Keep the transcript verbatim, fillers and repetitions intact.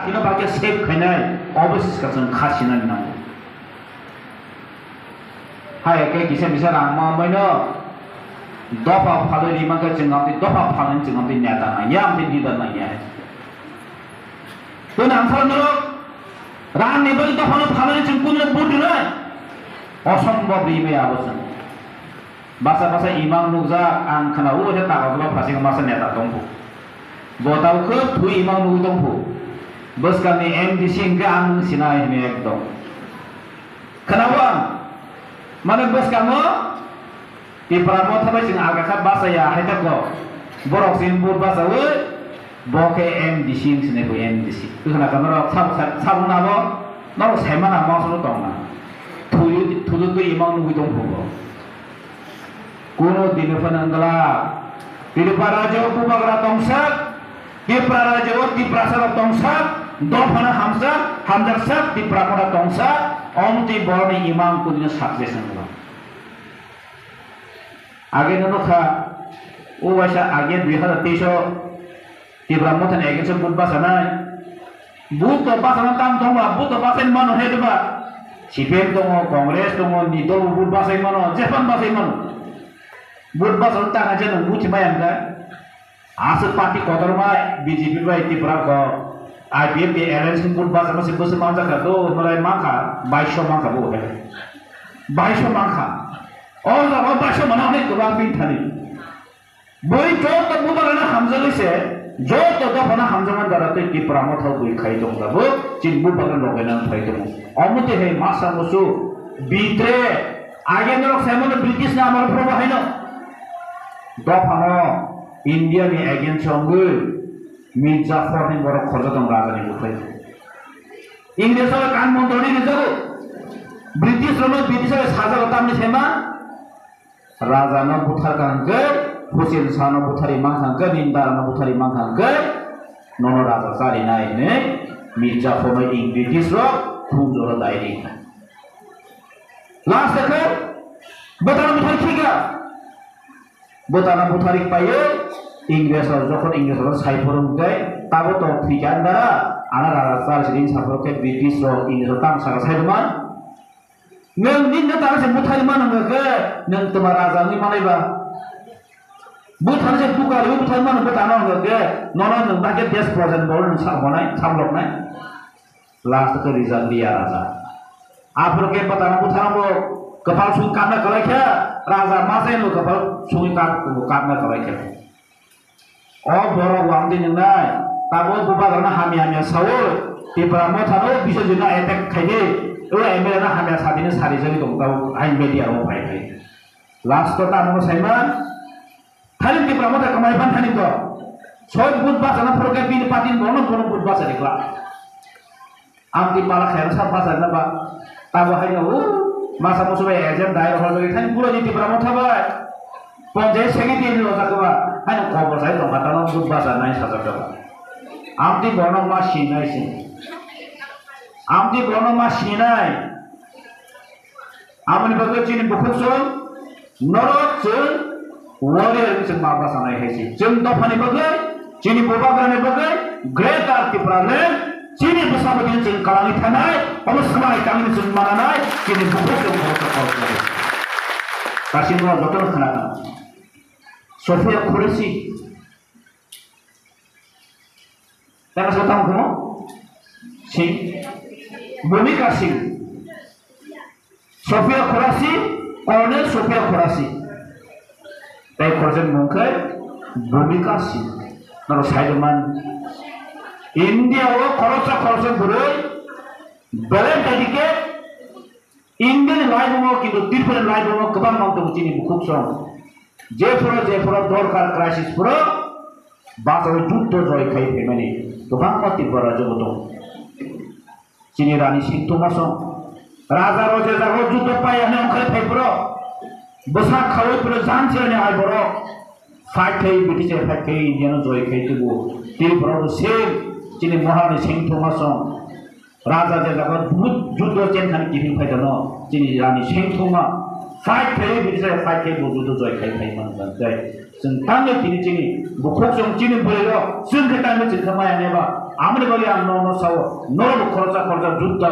Tino bagwi save khainai, obo siska chwng kha sinani nango. Hai khe kisa kisa rang ma maino dopha phalwi rima khe chwng amtwi dopha phalwi chwng amtwi neta nangya, amtwi leader nangya. Toni ang salo norok rang ni bagwi dopha no phalwi chwng kunno vote rwnai? Osombhob rimaya abo chwng. Basa basa imang nukjak, ang khna-o waisa taga jora phasing masa neta tongphu. Bo tabuk khub thwi imang nugwi tongphu. Bwskangni M D C hwnkhe ang nwng sinai hwnwi ekdom. Khna-o ang, mane bwskango Tipra Motha bai chwng aga kha bachaya hai tako. Borok chini vote bachaui, bo khe M D C wng sinai bo M D C. Khna kha norok sabo sa-, sabo nabo, norok saimana mosoro tongna. Thwi, thwi twi imang nugwi tongphu bo. Kuno dino phano wngla. Tripura rajyo o bubagra tongsak, Tripura rajyo o Tiprasa rok tongsak, dophano hamsak, hamjaksak, Tripura Motha tongsak, omtwi boroni imang kudino success wngla. Age no nukha, o waisa age dui hazar teis o Tipra Mothani against o vote bachanai. Vote to bachana tam tongba, vote to bachaini mano he diba? C P M tongo, Congress tongo, ni dol vote bachai mano, jephang bachai mano. Vote bachana tang je nwng buchi maya hwnkhe. Aswk party kotorma B J P bai Tipra ko I P F ni alliance ni vote bachana se bwswk manjak kha do, hwnbai mankha, baiso mankha bo he. Baiso mankha. O jaga baiso mana hwnwi kwbang pin thani. Bui joto bubagrano hamjagwi se, joto dophano hamjakmani dara tei Tipra Motha bui khai tong tabuk, chini bubagrano logaina phai tongo. Omo twi hai masa musu bitre, age norok saimano British ni amal phuru bo haino. Dophano India ni against o wngwi Mirza Fahrukhni borok khorja tong rajani bukhai. Ingres rok kan montoni rijago. British rokno British rok sajago tamni saima. Raja no buthar kha hwnkhe, Hussein Shah no buthari mankha hwnkhe, Nindara no buthari mankha hwnkhe, nono raja charinai hinwi Mirza Fahrukhno British rok khunjoro dai ri. Last khe bwtano buthar khika. Bwtano buthari paiwi Ingres rok jokhon Ingres rok sai phuru hwnkhe, tabo to thwikha andara, ana raja chari sidi sa phuru khe British rok Ingres rok tamo saka sai rwma. Nwng nini tara se buthari mano hwnkhe, nwng twma raja wngwi manai ba? Buthari se buka rwi buthari mano hwnkhe tamo hwnkhe, nono nwng bahai khe desh praja ni borok nwng sa hwnai, samloknai. Last khe rijak liya raja. Aphuru khe bwtano bwthano bo kwphal sung kapna kwlai khe, raja ma se bo kwphal sungwi kap-, kapna kwlai khe. O borok wngdi nwngnai, tabuk bubagrano hamya hamya saui, Tipra Mothano Biswajit no attack khaidi, o M L A no hamya satini sarijagwi tongo tabuk hai media o phai phai. Last o tamo saima, thani Tipra Motha kwmai phan thani to, soi vote bachana phuru khe bini party ni borokno bono vote bacha rikla. Amtwi pala khairok sa bachar na ba? Tabo haino, o, masa musu bai agent dai rok hojagwi thani pura ni Tipra Motha bai. Ponjai secretary ni rojak ba? Haino kobor sai tongkha tamo but bachar nai sajak ba. Amtwi borno ma sinai sin. Amtwi borno ma sinai. Amoni bagwi chini bukhuk chwng norok chwng warrior wngwi chwng ma bwsanai hai se. Chwng dophani bagwi, chini bubagrani bagwi, Greater Tipraland, chini bwsa bagwi chwng kwlangwi thanai, omo swmai tangwi chwng mananai, chini bukhuk chwng khoroksa khoroksa. Kasino jotono khna tang. Sophia Qureshi. Tamo sa tamo kumo? Singh. Bhumika Singh. Sophia Qureshi, Colonel Sophia Qureshi. Tai khoroksa mung khe Bhumika Singh. Naro sai man. India o khoroksa khoroksa bwrwi belai dedicate. India ni laibungo, kintu Tripura ni laibungo kwbang mang tongo chini bukhuk song. Jephuru, jephuru dorkar crisis phuru bachaui juddo joy khai phaimani kwbangma Tripura rajyo bo tongo. Chini Rani Singtoma song. Raja roje jago juddo pai ani ongkhai phai phuru. Bwsa khaui phuru jan chirani ai borok. Fight khai British fight khai India no joy khai tubu. Tripura bo same chini Maharani Singtoma song. Raja je jaga juddo chen thani kiphil phai dano, chini Rani Sengthoma fight khai, bini sai fight khai bo juddo joy khai khai man jan jai. Chwng tangwi tini chini bukhuk chwng chini bwrwi rok chwng khe tangwi chwng khe maya neba. Amoni bagwi ang nono sao, norokbo khoroksa khoroksa jutta